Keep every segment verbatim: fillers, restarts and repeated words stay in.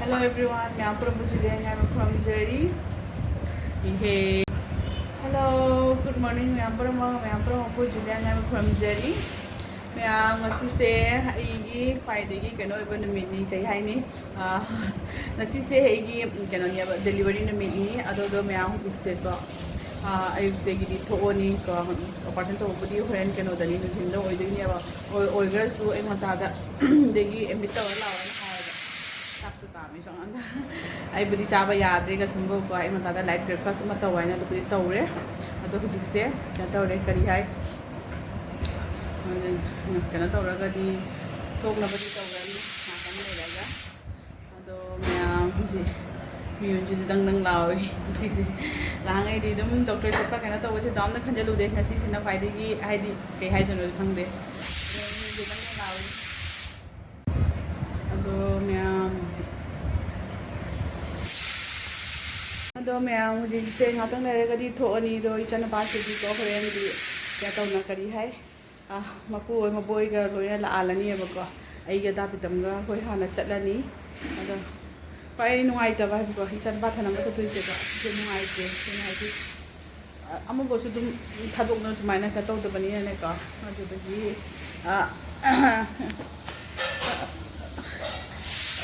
Hello everyone, ꯃꯌꯥꯝ ꯄꯨꯝꯅꯃꯛꯄꯨ ꯖꯨꯂꯤꯌꯥ ꯉꯥꯏꯕ ꯈꯨꯔꯨꯝꯖꯔꯤ꯫ ꯏꯍꯦ꯫ Hello, good morning, ꯃꯌꯥꯝ ꯄꯨꯝꯅꯃꯛ, ꯃꯌꯥꯝ ꯄꯨꯝꯅꯃꯛꯄꯨ ꯖꯨꯂꯤꯌꯥ ꯉꯥꯏꯕ ꯈꯨꯔꯨꯝꯖꯔꯤ꯫ ꯃꯌꯥꯝ, ꯉꯁꯤꯁꯦ ꯑꯩꯒꯤ ꯈ꯭ꯋꯥꯏꯗꯒꯤ ꯀꯩꯅꯣ ꯑꯣꯏꯕ ꯅꯨꯃꯤꯠꯅꯤ, ꯀꯩ ꯍꯥꯏꯅꯤ? ꯑꯥ, ꯉꯁꯤꯁꯦ ꯑꯩꯒꯤ ꯀꯩꯅꯣꯅꯦꯕ, delivery ꯅꯨꯃꯤꯠꯅꯤ꯫ ꯑꯗꯨꯗꯣ ꯃꯌꯥꯝ ꯍꯧꯖꯤꯛꯁꯦꯀꯣ, ꯑꯥ, ꯑꯌꯨꯛꯇꯒꯤꯗꯤ ꯊꯣꯛꯑꯅꯤ ꯀꯣ, operation ꯇꯧꯕꯕꯨꯗꯤ ꯍꯣꯔꯦꯟ ꯀꯩꯅꯣꯗꯅꯤ, ꯅꯨꯡꯊꯤꯟꯗ ꯑꯣꯏꯗꯣꯏꯅꯦꯕ꯫ ꯑꯣꯏ-, ꯑꯣꯏꯈ꯭ꯔꯁꯨ ꯑꯩ ꯉꯟꯇꯥꯗ ꯑꯗꯒꯤ admit ꯇꯧꯔ ꯂꯥꯛꯑꯣꯅ ꯍꯥꯏꯔꯒ ꯆꯥꯛꯁꯨ ꯀꯥꯝꯃꯤ ꯁꯣꯝꯗ꯫ ꯑꯩꯕꯨꯗꯤ ꯆꯥꯕ ꯌꯥꯗ꯭ꯔꯦ ꯀꯩꯁꯨꯝꯕꯀꯣ, ꯑꯩ ꯉꯟꯇꯥꯗ light breakfast ꯑꯃ ꯇꯧ ꯍꯥꯏꯅ ꯑꯗꯨꯕꯨꯗꯤ ꯇꯧꯔꯦ꯫ ꯑꯗꯣ ꯍꯧꯖꯤꯛꯁꯦ ꯀꯩꯅꯣ ꯇꯧꯔꯦ, ꯀꯔꯤ ꯍꯥꯏ, ꯀꯩꯅꯣ ꯇꯧꯔꯒꯗꯤ ꯊꯣꯛꯅꯕꯗꯤ ꯇꯧꯔꯅꯤ ꯉꯥꯛꯇꯪ ꯂꯩꯔꯒ꯫ ꯑꯗꯣ ꯃꯌꯥꯝ ꯍꯧꯖꯤꯛ ꯃꯤꯍꯨꯟꯁꯤꯁꯨ ꯗꯪ ꯗꯪ ꯂꯥꯎꯔꯤ ꯉꯁꯤꯁꯦ꯫ ꯅꯍꯥꯟꯈꯩꯗꯤ ꯑꯗꯨꯝ doctor ꯆꯠꯄ ꯀꯩꯅꯣ ꯇꯧꯕꯁꯦ ꯑꯗꯨꯝꯅ ꯈꯟꯖꯜꯂꯨꯗꯦ, ꯉꯁꯤꯁꯤꯅ ꯈ꯭ꯋꯥꯏꯗꯒꯤ ꯍꯥꯏꯗꯤ ꯀꯩ ꯍꯥꯏꯗꯣꯏꯅꯣ ꯈꯪꯗꯦ꯫ ꯑꯗꯣ ꯃꯤꯍꯨꯟꯁꯦ ꯗꯪ ꯗꯪ ꯂꯥꯎꯔꯤ꯫ ꯑꯗꯣ ꯃꯌꯥꯝ, ꯑꯗꯣ ꯃꯌꯥꯝ ꯍꯧꯖꯤꯛꯁꯦ ꯉꯥꯛꯇꯪ ꯂꯩꯔꯒꯗꯤ ꯊꯣꯛꯑꯅꯤ꯫ ꯑꯗꯣ ꯏꯆꯥꯅꯨꯄꯥꯁꯤꯗꯤꯀꯣ ꯍꯣꯔꯦꯟꯗꯤ ꯀꯩꯅꯣ ꯇꯧꯅ ꯀꯔꯤ ꯍꯥꯏ, ꯑ, ꯃꯄꯨ ꯍꯣꯏ ꯃꯕꯣꯏꯒ ꯂꯣꯏꯅ ꯂꯥꯛꯍꯜꯂꯅꯤꯕꯀꯣ꯫ ꯑꯩꯒ ꯗꯥ ꯄ꯭ꯔꯤꯇꯝꯒ ꯑꯩꯈꯣꯏ ꯍꯥꯟꯅ ꯆꯠꯂꯅꯤ꯫ ꯑꯗꯣ ꯈ꯭ꯋꯥꯏ ꯅꯨꯡꯉꯥꯏꯇꯕ ꯍꯥꯏꯕꯀꯣ, ꯏꯆꯥꯅꯨꯄꯥ ꯊꯅꯝꯕ ꯆꯠꯇꯣꯏꯁꯦꯀꯣ, ꯑꯗꯨ ꯅꯨꯡꯉꯥꯏꯇꯦ꯫ ꯑꯗꯨꯅ ꯍꯥꯏꯗꯤ, ꯑ, ꯑꯃꯕꯨꯁꯨ ꯑꯗꯨꯝ ꯊꯥꯗꯣꯛꯅ ꯁꯨꯃꯥꯏꯅ ꯀꯩꯅꯣ ꯇꯧꯗꯕꯅꯤꯅꯅꯦꯀꯣ꯫ ꯑꯗꯨꯗꯒꯤ, ꯑ,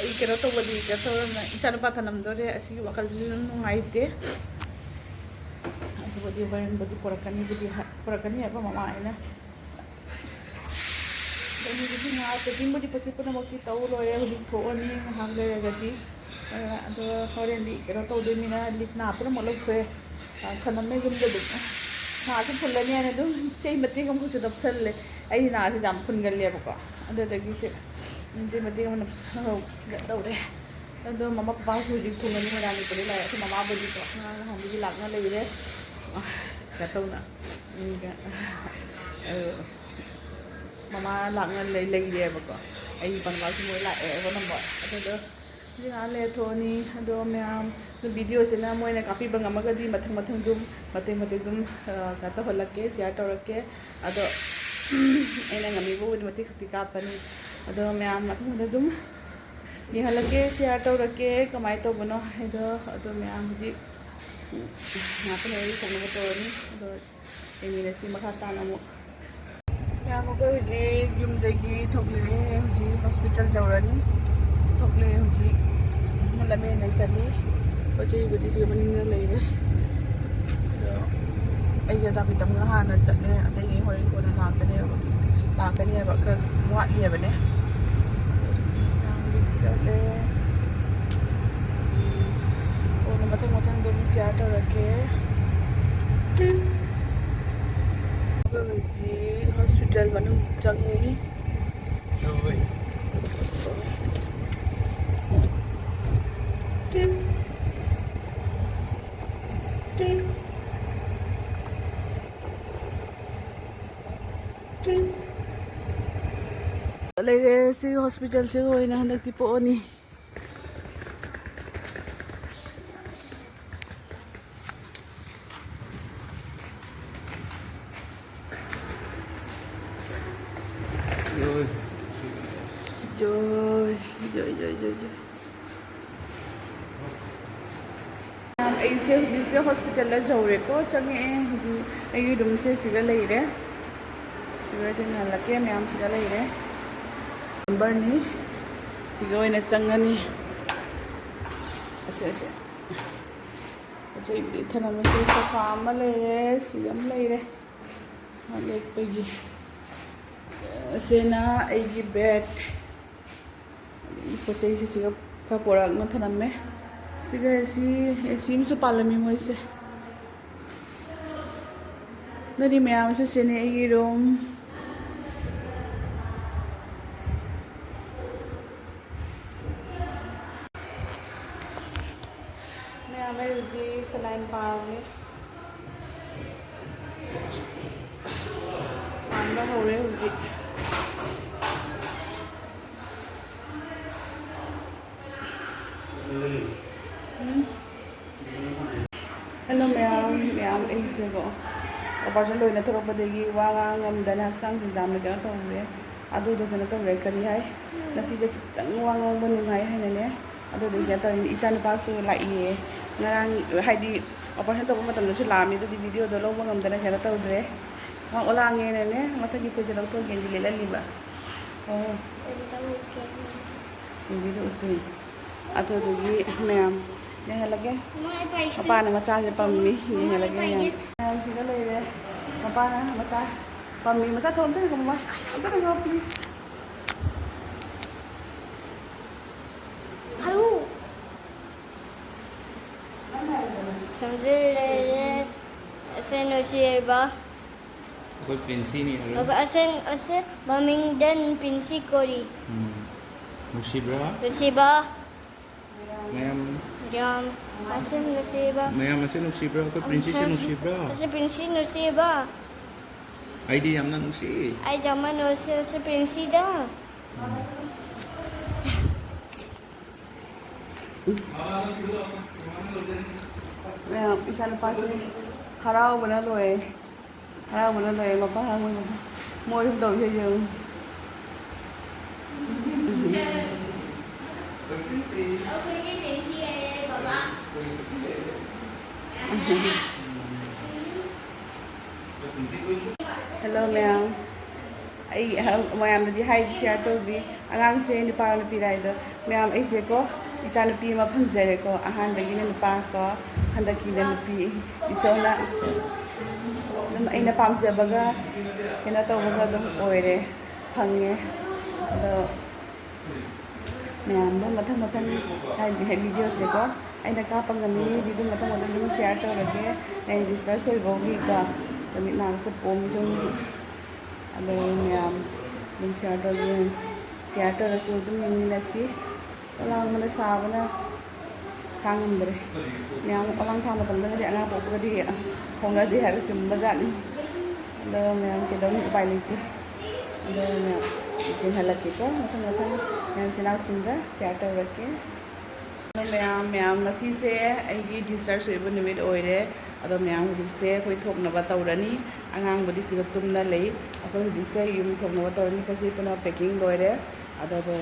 ꯑꯩ ꯀꯩꯅꯣ ꯇꯧꯕꯗꯤ, ꯀꯩꯅꯣ ꯇꯧꯔꯒ ꯏꯆꯥꯅꯨꯄꯥ ꯊꯅꯝꯗꯣꯔꯦ, ꯑꯁꯤꯒꯤ ꯋꯥꯈꯜꯁꯤꯁꯨ ꯑꯗꯨꯝ ꯅꯨꯡꯉꯥꯏꯇꯦ꯫ ꯑꯗꯨꯕꯨꯗꯤ ꯍꯣꯔꯦꯟꯕꯨꯗꯤ ꯄꯨꯔꯛꯀꯅꯤꯕꯨꯗꯤ ꯍꯥꯏ-, ꯄꯨꯔꯛꯀꯅꯤ ꯍꯥꯏꯕ ꯃꯃꯥ ꯍꯣꯏꯅ꯫ ꯑꯗꯣ ꯍꯧꯖꯤꯛꯇꯤ ꯉꯥ packingꯕꯨꯗꯤ ꯄꯣꯠ ꯆꯩ ꯄꯨꯝꯅꯃꯛꯇꯤ ꯇꯧ ꯂꯣꯏꯔꯦ, ꯍꯧꯖꯤꯛ ꯊꯣꯛꯑꯅꯤ ꯉꯥꯏꯍꯥꯛ ꯂꯩꯔꯒꯗꯤ꯫ ꯑ, ꯑꯗꯣ ꯍꯣꯔꯦꯟꯗꯤ ꯀꯩꯅꯣ ꯇꯧꯗꯣꯏꯅꯤꯅ ꯂꯤꯛ ꯅꯥ ꯄꯨꯝꯅꯃꯛ ꯂꯧꯊꯣꯛꯑꯦ꯫ ꯑ, ꯊꯅꯝꯃꯦ ꯌꯨꯝꯗ ꯑꯗꯨꯝ꯫ ꯅꯥꯁꯨ ꯐꯨꯜꯂꯅꯤ ꯍꯥꯏꯅ ꯑꯗꯨꯝ ꯆꯩ ꯃꯇꯦꯛ ꯑꯃꯈꯛꯁꯨ ꯅꯞꯁꯜꯂꯦ꯫ ꯑꯩ ꯅꯥꯁꯦ ꯌꯥꯝ ꯐꯨꯟꯒꯜꯂꯦꯕꯀꯣ꯫ ꯑꯗꯨꯗꯒꯤ ꯁꯤ ꯆꯩ ꯃꯇꯦꯛ ꯑꯃ ꯅꯞꯁꯜꯍꯧꯒꯦ ꯇꯧꯔꯦ꯫ ꯑꯗꯣ ꯃꯃꯥ ꯄꯄꯥꯁꯨ ꯍꯧꯖꯤꯛ ꯊꯨꯡꯉꯅꯤ, ꯃꯣꯏꯔꯥꯡ ꯅꯨꯃꯤꯠꯇꯗꯤ ꯂꯥꯛꯑꯦ꯫ ꯑꯩꯈꯣꯏ ꯃꯃꯥꯕꯨꯗꯤꯀꯣ ꯉꯔꯥꯡ ꯅꯍꯥꯟꯗꯒꯤ ꯂꯥꯛꯅ ꯂꯩꯔꯦ꯫ ꯀꯩꯅꯣ ꯇꯧꯅ, ꯎꯝ, ꯑ, ꯃꯃꯥ ꯂꯥꯛꯅ ꯂꯩ-, ꯂꯩꯔꯦꯕꯀꯣ꯫ ꯑꯩꯒꯤ ꯏꯄ꯭ꯋꯥꯅꯨꯄꯥꯁꯨ ꯃꯣꯏ ꯂꯥꯛꯑꯦ ꯑꯣꯅꯝꯕ꯫ ꯑꯗꯨꯗꯣ ꯍꯧꯖꯤꯛ ꯉꯥꯏꯍꯥꯛ ꯂꯩꯔ ꯊꯣꯛꯑꯅꯤ꯫ ꯑꯗꯣ ꯃꯌꯥꯝ videoꯁꯤꯅ ꯃꯣꯏꯅ ꯀꯥꯞꯄꯤꯕ ꯉꯝꯃꯒꯗꯤ ꯃꯊꯪ ꯃꯊꯪ ꯑꯗꯨꯝ ꯃꯇꯦꯛ ꯃꯇꯦꯛ ꯑꯗꯨꯝ, ꯑ, ꯀꯩꯅꯣ ꯇꯧꯍꯜꯂꯛꯀꯦ, share ꯇꯧꯔꯛꯀꯦ꯫ ꯑꯗꯣ ꯑꯩꯅ ꯉꯝꯃꯤꯕ ꯑꯣꯏꯅ ꯃꯇꯦꯛ ꯈꯛꯇꯤ ꯀꯥꯞꯄꯅꯤ꯫ ꯑꯗꯣ ꯃꯌꯥꯝ ꯃꯊꯪ ꯃꯊꯪ ꯑꯗꯨꯝ ꯌꯦꯡꯍꯜꯂꯛꯀꯦ, ꯁꯤꯌꯥꯔ ꯇꯧꯔꯛꯀꯦ ꯀꯃꯥꯏꯅ ꯇꯧꯕꯅꯣ ꯍꯥꯏꯗꯣ꯫ ꯑꯗꯣ ꯃꯌꯥꯝ ꯍꯧꯖꯤꯛ ꯉꯥꯛꯇ ꯂꯩꯔꯒ ꯊꯣꯛꯅꯕ ꯇꯧꯔꯅꯤ꯫ ꯑꯗꯣ ꯌꯦꯡꯃꯤꯟꯅꯁꯤ ꯃꯈꯥ ꯇꯥꯅ ꯑꯃꯨꯛ꯫ ꯃꯌꯥꯝ ꯑꯩꯈꯣꯏ ꯍꯧꯖꯤꯛ ꯌꯨꯝꯗꯒꯤ ꯊꯣꯛꯂꯛꯑꯦ꯫ ꯍꯧꯖꯤꯛ ꯍꯣꯁꯄꯤꯇꯥꯜ ꯌꯧꯔꯅꯤ꯫ ꯊꯣꯛꯂꯛꯑꯦ ꯍꯧꯖꯤꯛ꯫ ꯂꯝꯕꯦꯟꯗ ꯆꯠꯂꯤ꯫ ꯄꯣꯠ ꯆꯩꯕꯨꯗꯤ ꯁꯤꯒ ꯃꯅꯤꯡꯗ ꯂꯩꯔꯦ꯫ ꯑꯗꯣ ꯑꯩꯁꯦ ꯇꯥꯕꯤꯇꯝꯒ ꯍꯥꯟꯅ ꯆꯠꯂꯦ꯫ ꯑꯇꯩ ꯍꯣꯔꯦꯟ ꯀꯣꯟꯅ ꯂꯥꯛꯀꯅꯦꯕ꯫ ꯂꯥꯛꯀꯅꯦꯕ꯫ ꯈꯔ ꯋꯥꯠꯂꯤꯕꯅꯦ꯫ ꯆꯠꯂꯦ꯫ ꯀꯣꯟꯅ ꯃꯊꯪ ꯃꯊꯪ ꯑꯗꯨꯝ ꯁꯤꯌꯥꯔ ꯇꯧꯔꯛꯀꯦ꯫ ꯑꯩꯈꯣꯏ ꯍꯧꯖꯤꯛ ꯍꯣꯁꯄꯤꯇꯥꯜ ꯃꯅꯨꯡ ꯆꯪꯉꯤ꯫ ꯂꯩꯔꯦ꯫ ꯁꯤ ꯍꯣꯁꯄꯤꯇꯥꯜꯁꯤꯒ ꯑꯣꯏꯅ ꯍꯟꯗꯛꯇꯤ ꯄꯣꯛꯑꯅꯤ꯫ ꯖꯣꯏ, ꯖꯣꯏ, ꯖꯣꯏ, ꯖꯣꯏ, ꯖꯣꯏ꯫ ꯑꯩꯁꯦ ꯍꯧꯖꯤꯛꯁꯦ ꯍꯣꯁꯄꯤꯇꯥꯜꯗ ꯌꯧꯔꯦꯀꯣ, ꯆꯪꯉꯛꯑꯦ꯫ ꯍꯧꯖꯤꯛ ꯑꯩꯒꯤ ꯔꯨꯝꯁꯦ ꯁꯤꯗ ꯂꯩꯔꯦ꯫ ꯁꯤꯗ ꯊꯦꯡꯅꯍꯜꯂꯛꯀꯦ, ꯃꯌꯥꯝ ꯁꯤꯗ ꯂꯩꯔꯦ꯫ ꯅꯝꯕꯔꯅꯤ꯫ ꯁꯤꯗ ꯑꯣꯏꯅ ꯆꯪꯉꯅꯤ꯫ ꯑꯁꯦ, ꯑꯁꯦ꯫ ꯄꯣꯠ ꯆꯩꯕꯨꯗꯤ ꯊꯅꯝꯃꯦ꯫ ꯁꯤ ꯁꯣꯐꯥ ꯑꯃ ꯂꯩꯔꯦ, ꯁꯤ ꯑꯃ ꯂꯩꯔꯦ꯫ ꯂꯦꯞꯄꯒꯤ꯫ ꯑꯁꯤꯅ ꯑꯩꯒꯤ ꯕꯦꯗ꯫ ꯑꯗꯒꯤ ꯄꯣꯠ ꯆꯩꯁꯤ ꯁꯤꯒ ꯈꯔ ꯄꯣꯔꯛꯅ ꯊꯅꯝꯃꯦ꯫ ꯁꯤꯒ ꯑꯦ ꯁꯤ, ꯑꯦ ꯁꯤ ꯑꯃꯁꯨ ꯄꯥꯜꯂꯝꯃꯤ ꯃꯣꯏꯁꯦ꯫ ꯑꯗꯨꯗꯤ ꯃꯌꯥꯝꯁꯨ ꯁꯤꯅꯤ ꯑꯩꯒꯤ ꯔꯨꯝ꯫ ꯃꯌꯥꯝ ꯑꯩ ꯍꯧꯖꯤꯛ ꯁꯂꯥꯏꯟ ꯄꯥꯜꯂꯤ꯫ ꯄꯥꯟꯕ ꯍꯧꯔꯦ ꯍꯧꯖꯤꯛ꯫ ꯎꯝ꯫ ꯍꯜꯂꯣ ꯃꯌꯥꯝ, ꯃꯌꯥꯝ ꯑꯩꯁꯦꯀꯣ, ꯑꯣꯄꯔꯦꯁꯟ ꯂꯣꯏꯅ ꯊꯣꯛꯂꯛꯄꯗꯒꯤ ꯋꯥ ꯉꯥꯡ ꯉꯝꯗꯅ ꯍꯛꯆꯥꯡꯁꯦ ꯌꯥꯝꯅ ꯀꯩꯅꯣ ꯇꯧꯔꯦ꯫ ꯑꯗꯨꯗꯣ ꯀꯩꯅꯣ ꯇꯧꯔꯦ, ꯀꯔꯤ ꯍꯥꯏ, ꯉꯁꯤꯁꯦ ꯈꯤꯇꯪ ꯋꯥ ꯉꯥꯡꯕ ꯅꯨꯡꯉꯥꯏ ꯍꯥꯏꯅꯅꯦ꯫ ꯑꯗꯨꯗꯨꯒꯤ ꯀꯩꯅꯣ ꯇꯧꯔꯤꯅꯤ, ꯏꯆꯥꯅꯨꯄꯥꯁꯨ ꯂꯥꯛꯏꯌꯦ꯫ ꯉꯔꯥꯡ ꯍꯥꯏꯗꯤ operation ꯇꯧꯕ ꯃꯇꯝꯗꯁꯨ ꯂꯥꯛꯑꯝꯃꯤ, ꯑꯗꯨꯗꯤ videoꯗꯣ ꯂꯧꯕ ꯉꯝꯗꯅ ꯀꯩꯅꯣ ꯇꯧꯗ꯭ꯔꯦ꯫ ꯃꯥ ꯑꯣꯂꯥꯡꯉꯦꯅꯅꯦ, ꯃꯊꯪꯒꯤ ꯐꯨꯔꯤꯠꯁꯦ ꯂꯧꯊꯣꯛꯀꯦꯅꯗꯤ ꯂꯤꯠꯍꯜꯂꯤꯕ꯫ ꯑꯣ꯫ ꯇꯤꯚꯤꯗ ꯎꯠꯇꯣꯏꯅꯤ꯫ ꯑꯗꯨꯗꯨꯒꯤ ꯃꯌꯥꯝ ꯌꯦꯡꯍꯜꯂꯒꯦ꯫ ꯃꯄꯥꯅ ꯃꯆꯥꯁꯦ ꯄꯝꯃꯤ, ꯌꯦꯡꯍꯜꯂꯒꯦ ꯃꯌꯥꯝ꯫ ꯃꯌꯥꯝ ꯁꯤꯗ ꯂꯩꯔꯦ꯫ ꯃꯄꯥꯅ ꯃꯆꯥ ꯄꯝꯃꯤ꯫ ꯃꯆꯥ ꯊꯣꯛ ꯑꯝꯇ ꯉꯥꯏꯈꯣ ꯃꯃꯥ꯫ ꯑꯝꯇ ꯉꯥꯏꯈꯣ, please꯫ ꯍꯥꯏꯌꯨ꯫ ꯁꯝꯖꯤꯜ ꯂꯩꯔꯦ꯫ ꯑꯁꯦ ꯅꯨꯡꯁꯤꯕ꯫ ꯑꯩꯈꯣꯏ ꯄ꯭ꯔꯤꯟꯁꯤꯅꯤ ꯍꯥꯏꯔꯣ꯫ ꯑꯁꯦ, ꯑꯁꯦ ꯃꯃꯤꯡꯗ ꯄ꯭ꯔꯤꯟꯁꯤ ꯀꯧꯔꯤ꯫ ꯎꯝ꯫ ꯅꯨꯡꯁꯤꯕ꯭ꯔꯥ? ꯅꯨꯡꯁꯤꯕ꯫ ꯃꯌꯥꯝ꯫ ꯌꯥꯝ꯫ ꯑꯁꯦ ꯅꯨꯡꯁꯤꯕ꯫ ꯃꯌꯥꯝ ꯑꯁꯦ ꯅꯨꯡꯁꯤꯕ꯭ꯔꯥ? ꯑꯩꯈꯣꯏ ꯄ꯭ꯔꯤꯟꯁꯤꯁꯦ ꯅꯨꯡꯁꯤꯕ꯭ꯔꯥ? ꯑꯁꯦ ꯄ꯭ꯔꯤꯟꯁꯤ ꯅꯨꯡꯁꯤꯕ꯫ ꯑꯩꯗꯤ ꯌꯥꯝꯅ ꯅꯨꯡꯁꯤ꯫ ꯑꯩ ꯌꯥꯝꯅ ꯅꯨꯡꯁꯤ, ꯑꯁꯦ ꯄ꯭ꯔꯤꯟꯁꯤꯗ꯫ ꯃꯌꯥꯝ, ꯏꯆꯥꯅꯨꯄꯥꯁꯦ ꯍꯔꯥꯎꯕꯅ ꯂꯣꯏꯔꯦ꯫ ꯍꯔꯥꯎꯕꯅ ꯂꯣꯏꯔꯦ꯫ ꯃꯄꯥ ꯍꯔꯥꯎꯕꯅ ꯃꯄꯥ꯫ ꯃꯣꯏ ꯑꯍꯨꯝ ꯇꯧꯔꯤꯁꯦ ꯌꯦꯡꯉꯨ꯫ ꯑꯩꯈꯣꯏꯒꯤ ꯄꯦꯟꯁꯤ ꯍꯥꯏꯌꯦ, ꯕꯕꯥ꯫ Hello ꯃꯌꯥꯝ, ꯑꯩ ꯃꯌꯥꯝꯗꯗꯤ ꯍꯥꯏꯗꯤ share ꯇꯧꯗ꯭ꯔꯤ꯫ ꯑꯉꯥꯡꯁꯦ ꯅꯨꯄꯥꯔꯣ ꯅꯨꯄꯤꯔ ꯍꯥꯏꯗꯣ꯫ ꯃꯌꯥꯝ, ꯑꯩꯁꯦꯀꯣ ꯏꯆꯥ ꯅꯨꯄꯤ ꯑꯃ ꯐꯪꯖꯔꯦꯀꯣ꯫ ꯑꯍꯥꯟꯕꯒꯤꯅ ꯅꯨꯄꯥ ꯀꯣ, ꯍꯟꯗꯛꯀꯤꯅ ꯅꯨꯄꯤ꯫ ꯏꯁꯣꯔꯅ ꯑꯗꯨꯝ ꯑꯩꯅ ꯄꯥꯝꯖꯕꯒ ꯀꯩꯅꯣ ꯇꯧꯕꯒ ꯑꯗꯨꯝ ꯑꯣꯏꯔꯦ, ꯐꯪꯉꯦ꯫ ꯑꯗꯣ ꯃꯌꯥꯝꯗꯣ ꯃꯊꯪ ꯃꯊꯪ ꯍꯥꯏꯗꯤ videoꯁꯦꯀꯣ ꯑꯩꯅ ꯀꯥꯞꯄ ꯉꯝꯃꯤꯉꯩꯗꯤ ꯑꯗꯨꯝ ꯃꯊꯪ ꯃꯊꯪ ꯑꯗꯨꯝ share ꯇꯧꯔꯒꯦ꯫ ꯑꯩ discharge ꯑꯣꯏꯕ ꯐꯥꯎꯒꯤꯀꯣ ꯅꯨꯃꯤꯠ ꯅꯥꯒꯁꯦ ꯄꯣꯝꯃꯤ ꯑꯗꯨꯝ꯫ ꯑꯗꯣ ꯃꯌꯥꯝ ꯑꯗꯨꯝ share ꯇꯧꯔꯒꯦ꯫ Share ꯇꯧꯔꯁꯨ ꯑꯗꯨꯝ ꯌꯦꯡꯃꯤꯟꯅꯁꯤ꯫ ꯂꯥꯡꯕꯅ ꯁꯥꯕꯅ ꯈꯥꯡꯉꯝꯗ꯭ꯔꯦ꯫ ꯃꯌꯥꯝ ꯑꯉꯥꯡ ꯊꯥ ꯃꯇꯝꯗꯒꯗꯤ ꯑꯉꯥꯡ ꯄꯣꯛꯄꯒꯗꯤ ꯍꯧꯅꯗꯦ ꯍꯥꯏꯕ ꯆꯨꯝꯕꯖꯥꯠꯅꯤ꯫ ꯑꯗꯣ ꯃꯌꯥꯝ ꯀꯩꯗꯧꯅꯤ, ꯎꯄꯥꯏ ꯂꯩꯇꯦ꯫ ꯑꯗꯣ ꯃꯌꯥꯝ ꯌꯦꯡꯍꯜꯂꯛꯀꯦꯀꯣ, ꯃꯊꯪ ꯃꯊꯪ ꯃꯌꯥꯝ ꯏꯆꯤꯟ ꯏꯅꯥꯎꯁꯤꯡꯗ share ꯇꯧꯔꯛꯀꯦ꯫ ꯑꯗꯣ ꯃꯌꯥꯝ, ꯃꯌꯥꯝ ꯉꯁꯤꯁꯦ ꯑꯩꯒꯤ discharge ꯑꯣꯏꯕ ꯅꯨꯃꯤꯠ ꯑꯣꯏꯔꯦ꯫ ꯑꯗꯣ ꯃꯌꯥꯝ, ꯍꯧꯖꯤꯛꯁꯦ ꯑꯩꯈꯣꯏ ꯊꯣꯛꯅꯕ ꯇꯧꯔꯅꯤ꯫ ꯑꯉꯥꯡꯕꯨꯗꯤ ꯁꯤꯗ ꯇꯨꯝꯅ ꯂꯩ꯫ ꯑꯩꯈꯣꯏ ꯍꯧꯖꯤꯛꯁꯦ ꯌꯨꯝ ꯊꯣꯛꯅꯕ ꯇꯧꯔꯅꯤ꯫ ꯄꯣꯠ ꯆꯩ ꯄꯨꯝꯅꯃꯛ packing ꯂꯣꯏꯔꯦ꯫ ꯑꯗꯨꯒ,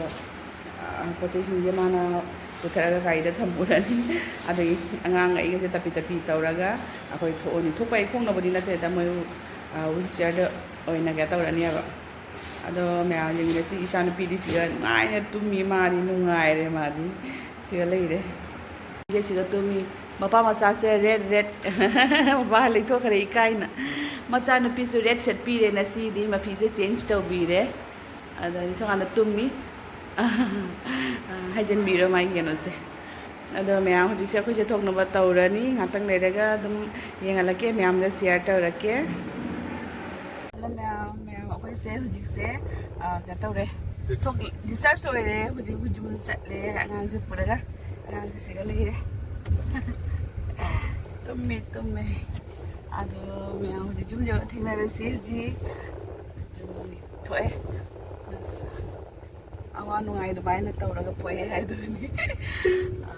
ꯑ, ꯄꯣꯠ ꯆꯩꯁꯤꯡꯁꯦ ꯃꯥꯅ ꯄꯨꯊꯔꯒ ꯒꯥꯔꯤꯗ ꯊꯝꯃꯨꯔꯅꯤ꯫ ꯑꯗꯒꯤ ꯑꯉꯥꯡ ꯑꯩꯒꯁꯦ ꯇꯞꯄꯤ ꯇꯞꯄꯤ ꯇꯧꯔꯒ ꯑꯩꯈꯣꯏ ꯊꯣꯛꯑꯅꯤ꯫ ꯊꯣꯛꯄ ꯍꯥꯏ ꯈꯣꯡꯅꯕꯨꯗꯤ ꯅꯠꯇꯦꯗ, ꯃꯣꯏ, ꯑ, wheelchairꯗ ꯑꯣꯏꯅ ꯀꯩꯅꯣ ꯇꯧꯔꯅꯦꯕ꯫ ꯑꯗꯣ ꯃꯌꯥꯝ ꯌꯦꯡꯃꯤꯟꯅꯁꯤ꯫ ꯏꯆꯥꯅꯨꯄꯤꯗꯤ ꯁꯤꯗ ꯅꯨꯡꯉꯥꯏꯅ ꯇꯨꯝꯃꯤ, ꯃꯥꯗꯤ ꯅꯨꯡꯉꯥꯏꯔꯦ, ꯃꯥꯗꯤ ꯁꯤꯗ ꯂꯩꯔꯦ꯫ ꯁꯤꯒ ꯁꯤꯒ ꯇꯨꯝꯃꯤ꯫ ꯃꯄꯥ ꯃꯆꯥꯁꯦ red red꯫ ꯃꯄꯥ ꯂꯩꯊꯣꯛꯈ꯭ꯔꯦ ꯏꯀꯥꯏꯅ꯫ ꯃꯆꯥꯅꯨꯄꯤꯁꯨ red ꯁꯦꯠꯄꯤꯔꯦ ꯉꯁꯤꯗꯤ, ꯃꯐꯤꯁꯦ change ꯇꯧꯕꯤꯔꯦ꯫ ꯑꯗꯒꯤ ꯁꯣꯝꯀꯥꯟꯗ ꯇꯨꯝꯃꯤ꯫ ꯍꯥꯏꯖꯤꯟꯕꯤꯔꯣ ꯃꯥꯒꯤ ꯀꯩꯅꯣꯁꯦ꯫ ꯑꯗꯣ ꯃꯌꯥꯝ, ꯍꯧꯖꯤꯛꯁꯦ ꯑꯩꯈꯣꯏꯁꯦ ꯊꯣꯛꯅꯕ ꯇꯧꯔꯅꯤ꯫ ꯉꯥꯛꯇꯪ ꯂꯩꯔꯒ ꯑꯗꯨꯝ ꯌꯦꯡꯍꯜꯂꯛꯀꯦ, ꯃꯌꯥꯝꯗ share ꯇꯧꯔꯛꯀꯦ꯫ ꯍꯜꯂꯣ ꯃꯌꯥꯝ, ꯃꯌꯥꯝ, ꯑꯩꯈꯣꯏꯁꯦ ꯍꯧꯖꯤꯛꯁꯦ, ꯑ, ꯀꯩꯅꯣ ꯇꯧꯔꯦ, ꯊꯣꯛ-, discharge ꯑꯣꯏꯔꯦ꯫ ꯍꯧꯖꯤꯛ ꯌꯨꯝ ꯆꯠꯂꯦ꯫ ꯑꯉꯥꯡꯁꯦ ꯄꯨꯔꯒ, ꯑꯉꯥꯡꯁꯦ ꯁꯤꯒ ꯂꯩꯔꯦ꯫ ꯇꯨꯝꯃꯦ, ꯇꯨꯝꯃꯦ꯫ ꯑꯗꯣ ꯃꯌꯥꯝ, ꯍꯧꯖꯤꯛ ꯌꯨꯝ ꯌꯧꯔ ꯊꯦꯡꯅꯔꯁꯤ꯫ ꯍꯧꯖꯤꯛ ꯌꯨꯝ ꯊꯣꯛꯑꯦ꯫ ꯑꯁ, ꯑꯋꯥ ꯅꯨꯡꯉꯥꯏ ꯑꯗꯨꯃꯥꯏꯅ ꯇꯧꯔꯒ ꯄꯣꯛꯑꯦ ꯍꯥꯏꯗꯨꯅꯤ꯫ ꯑ,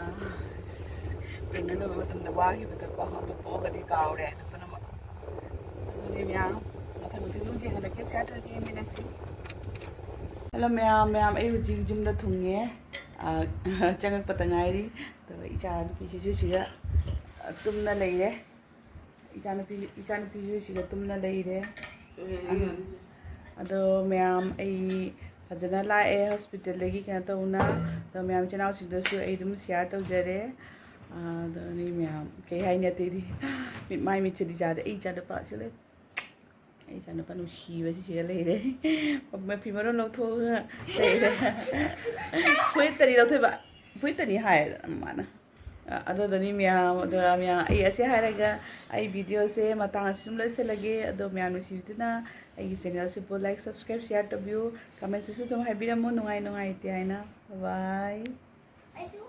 ꯑꯁ, pregnant ꯑꯣꯏꯕ ꯃꯇꯝꯗ ꯋꯥꯈꯤꯕꯗꯀꯣ, ꯑꯗꯨ ꯄꯣꯛꯑꯒꯗꯤ ꯀꯥꯎꯔꯦ ꯍꯥꯏꯗꯣ ꯄꯨꯝꯅꯃꯛ꯫ ꯑꯗꯨꯅꯦ ꯃꯌꯥꯝ, ꯃꯊꯪ ꯃꯊꯪ ꯑꯗꯨꯝ ꯌꯦꯡꯍꯜꯂꯛꯀꯦ, share ꯇꯧꯔꯒ ꯌꯦꯡꯃꯤꯟꯅꯁꯤ꯫ ꯍꯜꯂꯣ ꯃꯌꯥꯝ, ꯃꯌꯥꯝ, ꯑꯩ ꯍꯧꯖꯤꯛ ꯌꯨꯝꯗ ꯊꯨꯡꯉꯦ꯫ ꯑ, ꯆꯪꯉꯛꯄꯇ ꯉꯥꯏꯔꯤ꯫ ꯑꯗꯨꯒ ꯏꯆꯥ ꯅꯨꯄꯤꯁꯤꯁꯨ ꯁꯤꯗ, ꯑ, ꯇꯨꯝꯅ ꯂꯩꯔꯦ꯫ ꯏꯆꯥꯅꯨꯄꯤ, ꯏꯆꯥꯅꯨꯄꯤꯁꯨ ꯁꯤꯗ ꯇꯨꯝꯅ ꯂꯩꯔꯦ꯫ ꯑꯗꯣ ꯃꯌꯥꯝ, ꯑꯩ ꯐꯖꯅ ꯂꯥꯛꯑꯦ hospitalꯗꯒꯤ, ꯀꯩꯅꯣ ꯇꯧꯅ꯫ ꯑꯗꯣ ꯃꯌꯥꯝ, ꯏꯆꯤꯟ ꯏꯅꯥꯎꯁꯤꯡꯗꯁꯨ ꯑꯩ ꯑꯗꯨꯝ share ꯇꯧꯖꯔꯦ꯫ ꯑꯗꯣ ꯅꯣꯏ ꯃꯌꯥꯝ, ꯀꯩ ꯍꯥꯏꯅꯤ ꯑꯇꯩꯗꯤ? ꯃꯤꯠ, ꯃꯥꯏ ꯃꯤꯠꯁꯤꯗꯤ ꯌꯥꯗꯦ꯫ ꯑꯩ ꯏꯆꯥꯅꯨꯄꯥꯁꯨ ꯂꯩ꯫ ꯑꯩ ꯏꯆꯥꯅꯨꯄꯥ ꯅꯨꯡꯁꯤꯕꯁꯤ ꯁꯤꯗ ꯂꯩꯔꯦ꯫ ꯃꯐꯤ ꯃꯔꯣꯟ ꯂꯧꯊꯣꯛꯑꯒ ꯂꯩꯔꯦ꯫ ꯐꯨꯔꯤꯠꯇꯅꯤ ꯂꯧꯊꯣꯛꯏꯕ꯫ ꯐꯨꯔꯤꯠꯇꯅꯤ ꯍꯥꯏꯌꯦꯗꯅ ꯃꯥꯅ꯫ ꯑ, ꯑꯗꯨꯗꯅꯤ ꯃꯌꯥꯝ, ꯑꯗꯨꯒ ꯃꯌꯥꯝ, ꯑꯩ ꯑꯁꯤ ꯍꯥꯏꯔꯒ ꯑꯩ videoꯁꯦ ꯃꯇꯥꯡ ꯑꯁꯤꯗ ꯂꯣꯏꯁꯤꯜꯂꯒꯦ꯫ ꯑꯗꯣ ꯃꯌꯥꯝ ꯅꯨꯡꯁꯤꯕꯤꯗꯨꯅ ꯑꯩꯒꯤ channelꯁꯤꯕꯨ like, subscribe, share ꯇꯧꯕꯤꯌꯨ꯫ Comment ꯁꯤꯁꯨ ꯑꯗꯨꯝ ꯍꯥꯏꯕꯤꯔꯝꯃꯨ, ꯅꯨꯡꯉꯥꯏ ꯅꯨꯡꯉꯥꯏꯇꯦ ꯍꯥꯏꯅ꯫ Bye꯫ ꯑꯩꯁꯨ